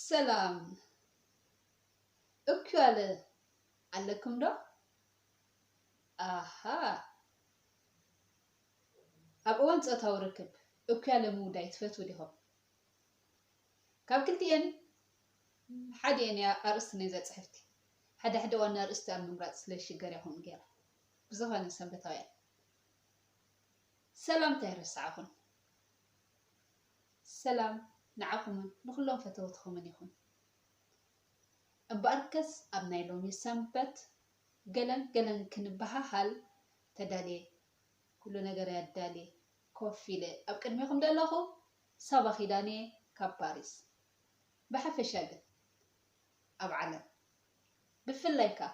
ሰላም፣ እኩያለ ኣለኩም ዶ? ኣሃ፣ ኣብ እዋን ጾታዊ ርክብ እኩያለ ምውዳይ ትፈትዉ ዲኹም? ካብ ክልቲኤን ሓዲኤን እያ ኣርእስቲ ናይዛ ጽሕፍቲ። ሓደ ሓደ ዋና ኣርእስቲ ኣብ ምምራጽ ስለ ዝሽገር እያ ከምኡ ገይረ። ብዝኾነ ሰንበታውያን፣ ሰላምታ ኣይረሳዕኹን። ሰላም ንዓኹምን ንኹሎም ፈተውትኹምን ይኹን። እምበኣርከስ ኣብ ናይ ሎሚ ሰንበት ገለን ገለን ክንበሃሃል ተዳልየ፣ ኩሉ ነገር ኣዳልየ ኮፍ ኢለ ኣብ ቅድሜኹም ዘለኹ ሳባ ኪዳነ ካብ ፓሪስ። ብሓፈሻ ግን ኣብ ዓለም ብፍላይ ከኣ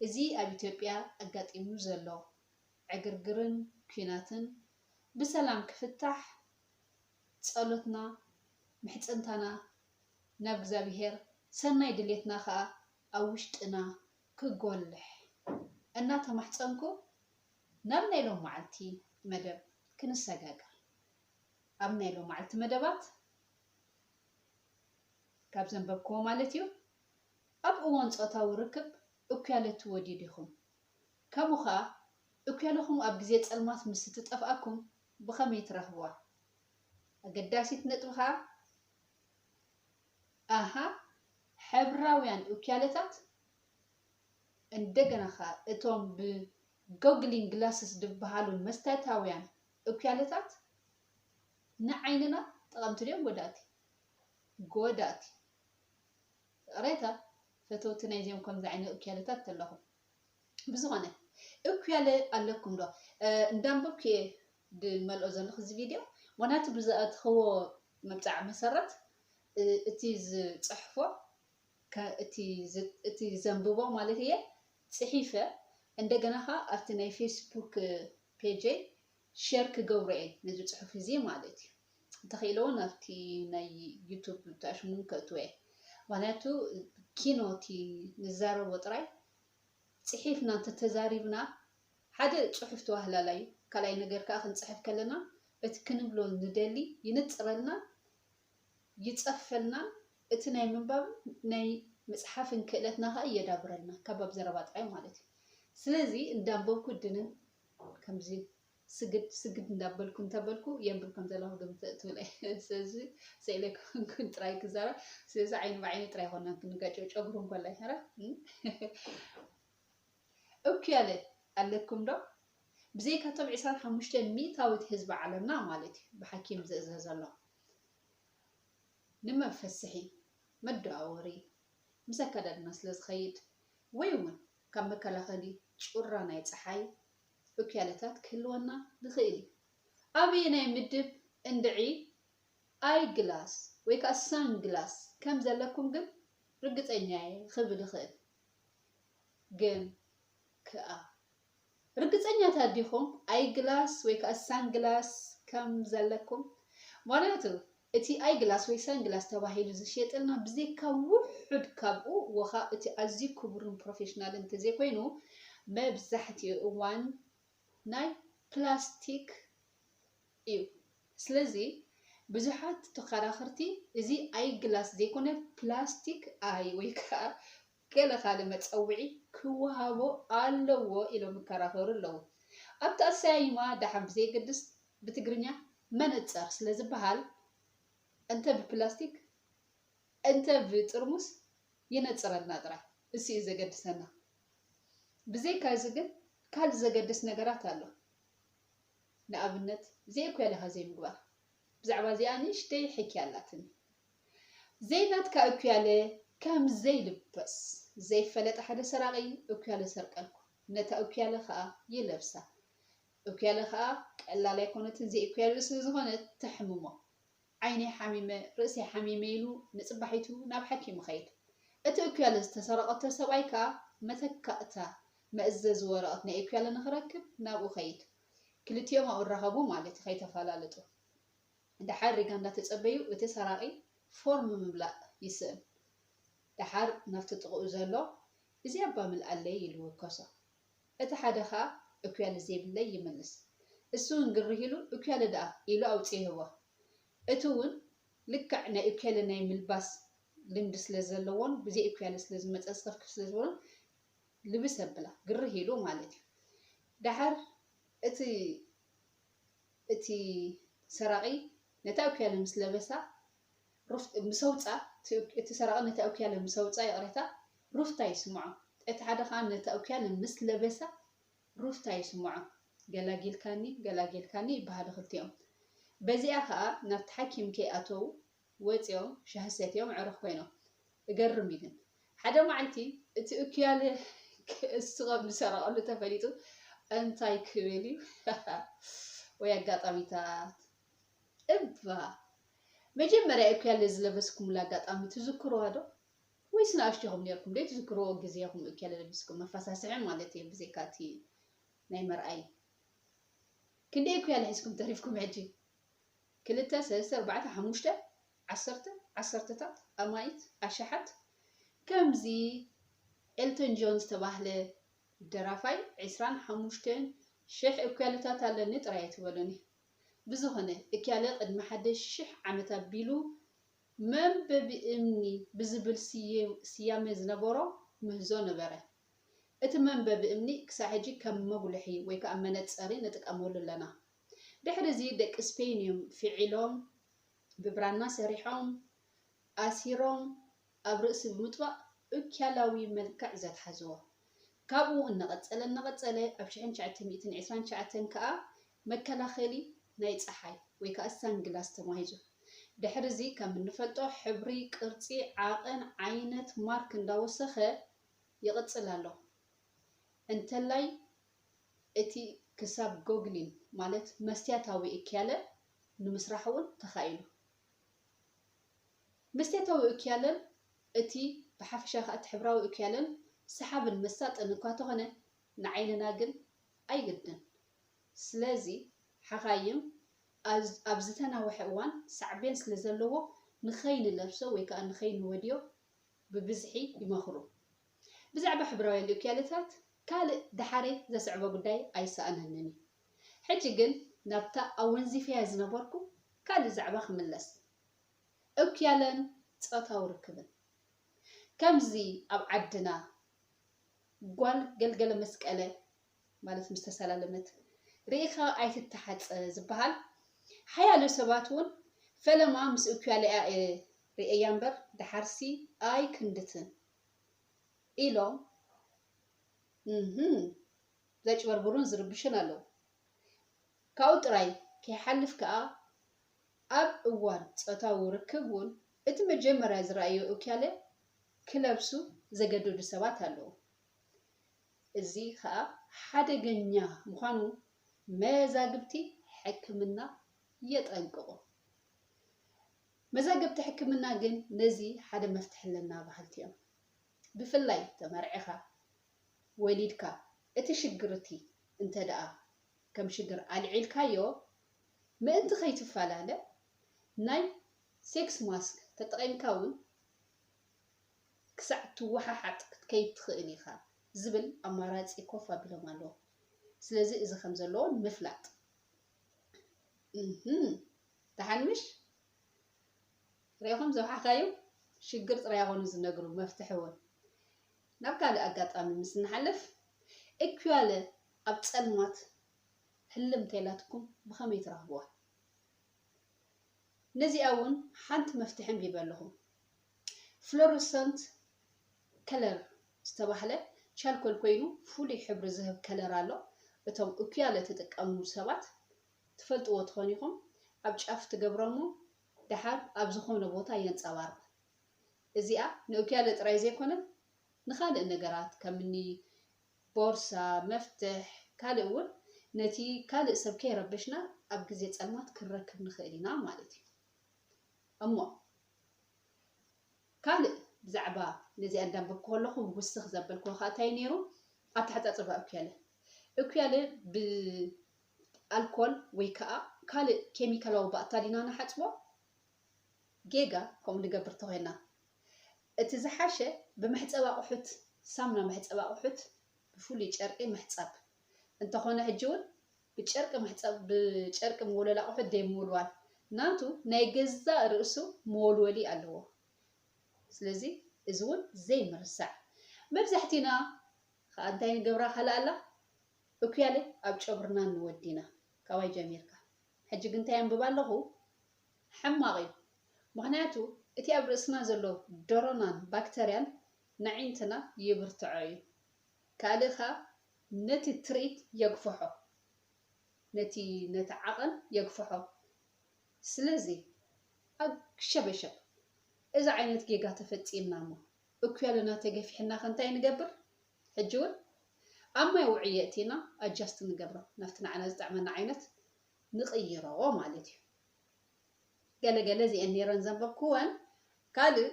እዚ ኣብ ኢትዮጵያ ኣጋጢሙ ዘሎ ዕግርግርን ኲናትን ብሰላም ክፍታሕ ጸሎትና፣ ምሕጽንታና ናብ እግዚኣብሄር፣ ሰናይ ድሌትና ከኣ ኣብ ውሽጥና ክጎልሕ እናተማሕጸንኩ ናብ ናይ ሎም መዓልቲ መደብ ክንሰጋገር። ኣብ ናይ ሎም መዓልቲ መደባት ካብ ዘንበብክዎ ማለት እዩ። ኣብ እዋን ጾታዊ ርክብ እኩያለ ትወድዩ ዲኹም? ከምኡ ኸኣ እኩያለኹም ኣብ ግዜ ጸልማት ምስ እትጠፍኣኩም ብኸመይ ትረኽብዋ? ኣገዳሲት ነጥቢ ኸኣ፣ ኣሃ፣ ሕብራውያን እኩያለታት፣ እንደገና ኸኣ እቶም ብጎግሊንግ ግላስስ ዝበሃሉ መስትያታውያን እኩያለታት ንዓይንና ጠቐምቲ ድዮም ጎዳእቲ? ጎዳእቲ። ይቕሬታ፣ ፈተውቲ ናይዚኦም ከምዚ ዓይነት እኩያለታት ተለኹም። ብዝኾነ፣ እኩያለ ኣለኩም ዶ? እ፣ እንዳንበብኩ እየ ድመልኦ ዘለኹ እዚ ቪድዮ። ምኽንያቱ ብዝኣተኽዎ መብጻዕ መሰረት፣ እ፣ እቲ ዝጽሕፎ፣ ከ-፣ እቲ ዝ-፣ እቲ ዘንብቦ ማለት እየ፣ ጽሒፈ፣ እንደገና ኸኣ ኣብቲ ናይ ፌስቡክ ፔጀይ ሸር ክገብሮ እየ ነዚ ጽሑፍ እዚ ማለት እዩ። እንተኽኢለ እውን ኣብቲ ናይ ዩቱብ ብታሽሙ እውን ከእትዎ እየ። ምኽንያቱ ኪኖ እቲ ንዛረቦ ጥራይ ጽሒፍና እንተተዛሪብና ሓደ ጽሑፍ ተዋህላላይ እዩ። ካልኣይ ነገር ከኣ ክንጽሕፍ ከለና እቲ ክንብሎ ንደሊ ይንጽረልና፣ ይጸፈልና፣ እቲ ናይ ምንባብ ናይ ምጽሓፍን ክእለትና ከኣ የዳብረልና፣ ካብ ኣብ ዘረባ ጥራይ ማለት እዩ። ስለዚ እንዳንበብኩ ድንን ከምዚ ስግድ ስግድ እንዳበልኩ እንተበልኩ የንብብ ከም ዘለኹ ግምት ትብለ። ስለዚ ስኢለ ኮንኩን ጥራይ ክዛረብ። ስለዚ ዓይኒ ብዓይኒ ጥራይ ኮና ክንጋጨው ጨጉሩ እንኮላይ ኸረ። እኩያለ ኣለኩም ዶ? ብዘይካቶም ዕስራን ሓሙሽተ ሚእታዊት ህዝቢ ዓለምና ማለት እዩ ብሓኪም ዝእዘዘሎም። ንመፈስሒ፣ መደዋወሪ፣ ምስ ኣከዳድና ስለ ዝኸይድ፣ ወይ እውን ካብ መከላኸሊ ጩራ ናይ ጸሓይ እኩያለታት ክህልወና ዝኽእል እዩ። ኣበየናይ ምድብ እንድዒ ኣይ ግላስ ወይ ከኣ ሳን ግላስ ከም ዘለኩም ግን ርግጸኛ እየ ክብል እኽእል። ግን ከኣ ርግጸኛታት ዲኹም ኣይ ግላስ ወይ ከኣ ሳን ግላስ ከም ዘለኩም? ምኽንያቱ እቲ ኣይ ግላስ ወይ ሳን ግላስ ተባሂሉ ዝሽየጠልና ብዘይካ ውሑድ ካብኡ ወኻ እቲ ኣዝዩ ክቡርን ፕሮፌሽናልን እንተዘይኮይኑ መብዛሕትኡ እዋን ናይ ፕላስቲክ እዩ። ስለዚ ብዙሓት ተኸራኸርቲ እዚ ኣይ ግላስ ዘይኮነ ፕላስቲክ ኣይ ወይ ከዓ ገለ ካልእ መጸውዒ ክወሃቦ ኣለዎ ኢሎም ይከራኸሩ ኣለዉ። ኣብቲ ኣሰያይማ ደሓን ብዘየገድስ ብትግርኛ መነጸር ስለ ዝበሃል እንተ ብፕላስቲክ እንተ ብጥርሙስ ይነጽረልና ጥራይ። እሱ እዩ ዘገድሰና። ብዘይካ እዚ ግን ካልእ ዘገድስ ነገራት ኣሎ። ንኣብነት ዘይእኩያለኻ ዘይምግባር። ብዛዕባ እዚኣ ንእሽተይ ሕኪ ኣላትኒ። ዘይናትካ እኩያለ ከም ዘይልበስ ዘይፈለጠ ሓደ ሰራቒ እኩያለ ሰርቀልኩ። ነታ እኩያለ ኸኣ ይለብሳ። እኩያለ ኸኣ ቀላል ኣይኮነትን፣ ዘይእኩያለ ስለ ዝኾነት ተሕምሞ። ዓይነይ ሓሚመ፣ ርእሰይ ሓሚመ ኢሉ ንጽባሒቱ ናብ ሓኪም ይኸይድ። እቲ እኩያለ ዝተሰረቐቶ ሰብኣይ ከኣ መተካእታ መእዘዚ ወረቐት ናይ እኩያለ ንኽረክብ ናብኡ ኸይድ። ክልቲኦም ኣብኡ ይራኸቡ ማለት እዩ፣ ከይተፈላለጡ። ደሓር ሪጋ እንዳተጸበዩ እቲ ሰራቒ ፎርም ምምላእ ይስእን። ደሓር ናብቲ ጥቕኡ ዘሎ "እዚ እባ ምልኣለይ" ኢሉ ይውከሶ። እቲ ሓደ ኸኣ "እኩያለ ዘይብለይ" ይምልስ። እሱ እውን ግርህ ኢሉ "እኩያለ ደኣ" ኢሉ ኣውጺኡ ይህቦ። እቲ እውን ልክዕ ናይ እኩያለ ናይ ምልባስ ልምዲ ስለ ዘለዎን ብዘይ እኩያለ ስለ ዝመፀ ስኸፍክፍ ስለ ዝበሉን ልብስ ኣብላ ግርህ ኢሉ ማለት እዩ። ደሓር እቲ እቲ ሰራቒ ነታ እኩያለ ምስ ለበሳ ሩፍ ምስ ኣውፅኣ እቲ ሰራቒ ነታ እኩያለ ምስ ኣውፅኣ ይቕሬታ ሩፍታ ይስምዖ። እቲ ሓደ ከዓ ነታ እኩያለ ምስ ለበሳ ሩፍታ ይስምዖ። ገላጊልካኒ ገላጊልካኒ ይበሃሉ ክልቲኦም። በዚኣ ከዓ ናብቲ ሓኪም ከይኣተዉ ወፂኦም ሻሂ ሰትዮም ኣዕሩኽ ኮይኖም። እገርም እዩ ግን ሓደ መዓልቲ እቲ እኩያለ እሱ ከም ዝሰረቐሉ ተፈሊጡ እንታይ ክብል እዩ? ወይ ኣጋጣሚታት እባ መጀመርያ እኩያለ ዝለበስኩምሉ ኣጋጣሚ ትዝክርዋ ዶ? ወይስ ንኣሽቱ ኢኹም ነርኩም ዘይትዝክርዎ ግዜ ኢኹም እኩያለ ለቢስኩም መፈሳስሒ ማለት እዩ ብዘይካ እቲ ናይ መርኣይ ክንደይ እኩያለ ሒዝኩም ተሪፍኩም ሕጂ ክልተ ሰለስተ ኣርባዕተ ሓሙሽተ ዓሰርተ ዓሰርተታት ኣማኢት ኣሽሓት ከምዚ ኤልተን ጆን ዝተባህለ ደራፋይ ዕስራን ሓሙሽተን ሽሕ እኩያለታት ኣለኒ ጥራይ ኣይትበሉኒ ብዝኾነ እክያለ ቅድሚ ሓደ ሽሕ ዓመት ኣቢሉ መንበቢ እምኒ ብዝብል ስያመ ዝነበሮ ምህዞ ነበረ። እቲ መንበቢ እምኒ ክሳዕ ሕጂ ከም መጉልሒ ወይ ከዓ መነፀሪ ንጥቀመሉ ኣለና። ድሕሪ እዚ ደቂ ስፔን እዮም ፊዒሎም ብብራና ሰሪሖም ኣሲሮም ኣብ ርእሲ ብምጥባቕ እክያላዊ መልክዕ ዘትሓዝዎ። ካብኡ እናቐጸለ እናቐጸለ ኣብ ሽሕን ትሽዓተ ሚእትን ዕስራን ትሽዓተን ከኣ መከላኸሊ ናይ ጸሓይ ወይ ከኣ ሳንግላስ ተማሂዙ። ድሕሪ እዚ ከም እንፈልጦ ሕብሪ፣ ቅርጺ፣ ዓቐን፣ ዓይነት፣ ማርክ እንዳወሰኸ ይቕጽል ኣሎ። እንተላይ እቲ ክሳብ ጎግሊን ማለት መስትያታዊ እክያለ ንምስራሕ እውን ተኻኢሉ። መስትያታዊ እክያለን እቲ ብሓፈሻ ከኣ እቲ ሕብራዊ እክያለን ሰሓብን መሳጥን እኳ ተኾነ ንዓይንና ግን ኣይግድን። ስለዚ ሓኻይም ኣብ ዝተናውሐ እዋን ሳዕቤን ስለ ዘለዎ ንኸይንለብሶ ወይ ከኣ ንኸይንወድዮ ብብዝሒ ይመኽሩ። ብዛዕባ ሕብራውያን እክያለታት ካልእ ደሓረይ ዘስዕቦ ጉዳይ ኣይሰኣነንን እዩ። ሕጂ ግን ናብታ ኣወንዚፈያ ዝነበርኩ ካልእ ዛዕባ ክምለስ። እክያለን ጾታዊ ርክብን። ከምዚ ኣብ ዓድና ጓል ገልገለ መስቀለ ማለት ምስ ተሰላለመት ርኢኻ ኣይትተሓጸ ዝበሃል ሓያሎ ሰባት እውን ፈለማ ምስ እኩያለኣ እየ ርእየያ እምበር ደሓርሲ ኣይክንድትን ኢሎም እህም ዘጭበርብሩን ዝርብሹን ኣለዉ። ካብኡ ጥራይ ከይሓልፍ ከኣ ኣብ እዋን ጾታዊ ርክብ እውን እቲ መጀመርያ ዝረኣዮ እክያለ ክለብሱ ዘገደዱ ሰባት ኣለዉ። እዚ ከኣ ሓደገኛ ምዃኑ መዛግብቲ ሕክምና የጠንቅቑ። መዛግብቲ ሕክምና ግን ነዚ ሓደ መፍትሒ ኣለና በሃልቲ እዮም። ብፍላይ ተመርዒኻ፣ ወሊድካ፣ እቲ ሽግር እቲ እንተ ደኣ ከም ሽግር ኣልዒልካዮ፣ ምእንቲ ከይትፈላለ ናይ ሴክስ ማስክ ተጠቒምካ እውን ክሳዕ ትወሓሓጥ ክትከይድ ትኽእል ኢኻ ዝብል ኣማራጺ ኮፍ ኣቢሎም ኣለዉ። ስለዚ እዚ ከም ዘለዎ ንምፍላጥ እህም ደሓን ምሽ ርኢኹም ዘውሓኻዮም ሽግር ጥራይ ኣይኮኑ ዝነግሩ መፍትሒ እውን ናብ ካልእ ኣጋጣሚ ምስ ንሓልፍ እኩያለ ኣብ ጸልማት ህልም ተይላትኩም ብኸመይ ትረኽብዋ ነዚኣ እውን ሓንቲ መፍትሒ ኣንቢበ ኣለኹ። ፍሎረሰንት ከለር ዝተባህለ ቻልኮል ኮይኑ ፍሉይ ሕብሪ ዝህብ ከለር ኣሎ። እቶም እኩያለ ትጥቀሙ ሰባት ትፈልጥዎ ትኾኑ ኢኹም። ኣብ ጫፍ ትገብሮሞ ደሓር ኣብ ዝኾነ ቦታ የንጸባርቕ። እዚኣ ንእኩያለ ጥራይ ዘይኮነ ንኻልእ ነገራት ከምኒ ቦርሳ፣ መፍትሕ፣ ካልእ እውን ነቲ ካልእ ሰብ ከይረበሽና ኣብ ግዜ ጸልማት ክንረክብ ንኽእል ኢና ማለት እዩ። እሞ ካልእ ብዛዕባ ነዚኣ እንዳንበብኩ ከለኹ ውስኽ ዘበልክዎ ከዓ እንታይ ነይሩ? ኣተሓጻጽባ እኩያለ። እኩያለ ብኣልኮል ወይ ከዓ ካልእ ኬሚካላዊ ባእታ ዲና ንሓጽቦ? ጌጋ ከምኡ ንገብር ተኾይና እቲ ዝሓሸ ብመሕፀቢ ኣቑሑት ሳሙና መሕፀቢ ኣቑሑት ብፍሉይ ጨርቂ ምሕፃብ እንተኾነ ሕጂ እውን ብጨርቂ መሕፀቢ ብጨርቂ መወልወሊ ኣቑሑት ደይ ምውልዋል ናቱ ናይ ገዛእ ርእሱ መወልወሊ ኣለዎ። ስለዚ እዚ እውን ዘይምርሳዕ። መብዛሕቲና ከዓ እንታይ ንገብራ ካልእ ኣላ? እኩያለ ኣብ ጨጉርና ንወዲና፣ ካባይ ጀሚርካ። ሕጂ ግን እንታይ ኣንብብ ኣለኹ? ሕማቕ እዩ። ምኽንያቱ እቲ ኣብ ርእስና ዘሎ ደሮናን ባክተርያን ንዒንትና ይብርትዖ እዩ። ካልእ ኸኣ ነቲ ትርኢት የግፍሖ፣ ነቲ ነቲ ዓቐን የግፍሖ። ስለዚ ኣብ ሸበሸብ እዚ ዓይነት ጌጋ ተፈጺምና እሞ እኩያለና ተገፊሕና ከ እንታይ ንገብር? ሕጂ እውን ኣብ ማይ ውዑይ የእቲና ኣጃስት ንገብሮ፣ ናብቲ ንዓና ዝጥዕመና ዓይነት ንቕይሮ ማለት እዩ። ገለ ገለ እዚአን ነይረን ዘንበብኩወን። ካልእ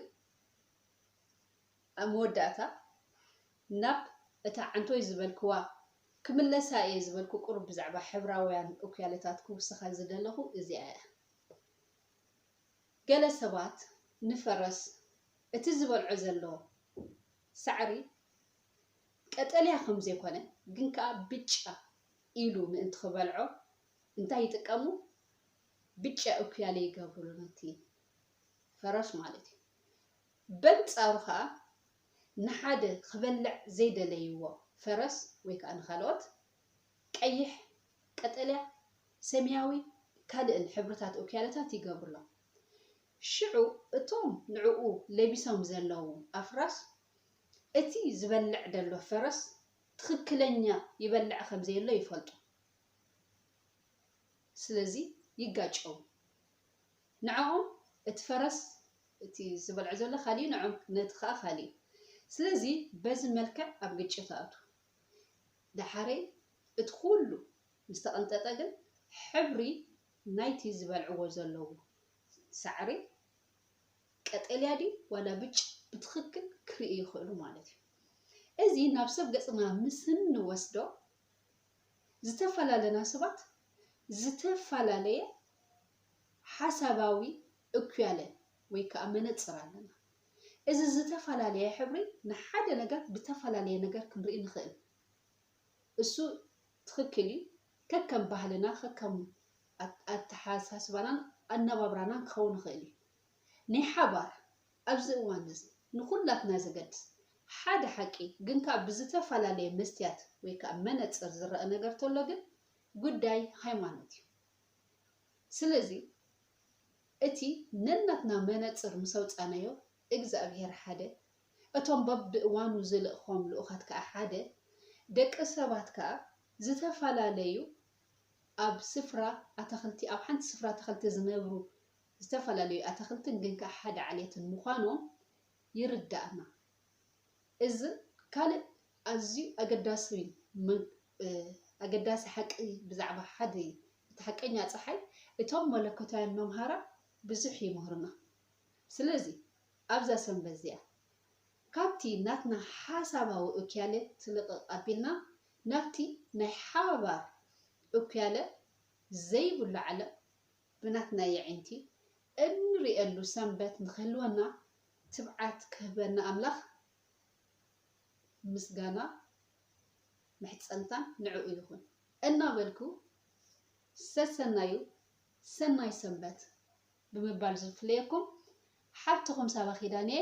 ኣብ መወዳእታ ናብ እታ ዓንቶይ ዝበልክዋ ክምለሳ እየ ዝበልኩ ቁሩብ ብዛዕባ ሕብራውያን እኩያለታት ክውስኻ ዝደለኹ እዚኣ እያ። ገለ ሰባት ንፈረስ እቲ ዝበልዖ ዘሎ ሳዕሪ ቀጠልያ ከም ዘይኮነ ግን ከኣ ብጫ ኢሉ ምእንቲ ክበልዖ እንታይ ይጥቀሙ? ብጫ እኩያለ ይገብሩሉ ነቲ ፈረስ ማለት እዩ። በንጻሩ ከኣ ንሓደ ክበልዕ ዘይደለይዎ ፈረስ ወይ ከኣ ንኻልኦት ቀይሕ፣ ቀጠልያ፣ ሰማያዊ ካልእን ሕብርታት እኩያለታት ይገብሩሎም። ሽዑ እቶም ንዕኡ ለቢሶም ዘለዉ ኣፍራስ እቲ ዝበልዕ ደሎ ፈረስ ትኽክለኛ ይበልዕ ከም ዘየሎ ይፈልጡ። ስለዚ ይጋጨው። ንዕኦም እቲ ፈረስ እቲ ዝበልዖ ዘሎ ካሊእ፣ ንዕኦም ነቲ ከዓ ካሊእ። ስለዚ በዚ መልክዕ ኣብ ግጭት ኣቱ። ደሓረይ እቲ ኩሉ ምስ ተቐንጠጠ ግን ሕብሪ ናይቲ ዝበልዕዎ ዘለዉ ሳዕሪ ቀጠልያ ድዩ ዋላ ብጭ ብትኽክል ክርኢ ይኽእሉ ማለት እዩ። እዚ ናብ ሰብ ገጽና ምስ እንወስዶ ዝተፈላለና ሰባት ዝተፈላለየ ሓሳባዊ እኩያለ ወይ ከዓ መነጽር ኣለና። እዚ ዝተፈላለየ ሕብሪ ንሓደ ነገር ብተፈላለየ ነገር ክንርኢ ንኽእል። እሱ ትኽክል እዩ። ከከም ባህልና፣ ከከም ኣት-፣ ኣተሓሳስባናን ኣነባብራናን ክኸውን ይኽእል እዩ። ናይ ሓባር ኣብዚ እዋን እዚ ንኹላትና ዘገድስ ሓደ ሓቂ ግን ከዓ ብዝተፈላለየ መስትያት ወይ ከዓ መነጽር ዝረአ ነገር ተሎ ግን ጉዳይ ሃይማኖት እዩ። ስለዚ እቲ ነናትና መነጽር ምስ ኣውጻናዮ እግዚኣብሔር ሓደ፣ እቶም በብእዋኑ ዝልእኾም ልኡኻት ከዓ ሓደ፣ ደቂ ሰባት ከዓ ዝተፈላለዩ ኣብ ስፍራ ኣታኽልቲ፣ ኣብ ሓንቲ ስፍራ ኣታኽልቲ ዝነብሩ ዝተፈላለዩ ኣታኽልትን ግን ከዓ ሓደ ዓሌትን ምዃኖም ይርዳእና። እዚ ካልእ ኣዝዩ ኣገዳሲ ም-፣ እ፣ ኣገዳሲ ሓቂ ብዛዕባ ሓደ እቲ ሓቀኛ ጸሓይ እቶም መለኮታውያን መምሃራ ብዙሕ ይምህሩና። ስለዚ ኣብዛ ሰንበት እዚኣ ካብቲ ናትና ሓሳባዊ እክያለ ትልቕቕ ኣቢልና ናብቲ ናይ ሓባር እክያለ ዘይብሉ ዓለም ብናትና የዒንቲ እንርእየሉ ሰንበት ንክህልወና ትብዓት ክህበና ኣምላኽ ምስጋና ምሕጸንታን ንዕኡ ይኹን እናበልኩ ሰሰናዩ ሰናይ ሰንበት ብምባል ዝፍለየኩም ሓብትኹም ሳባ ኪዳን እየ።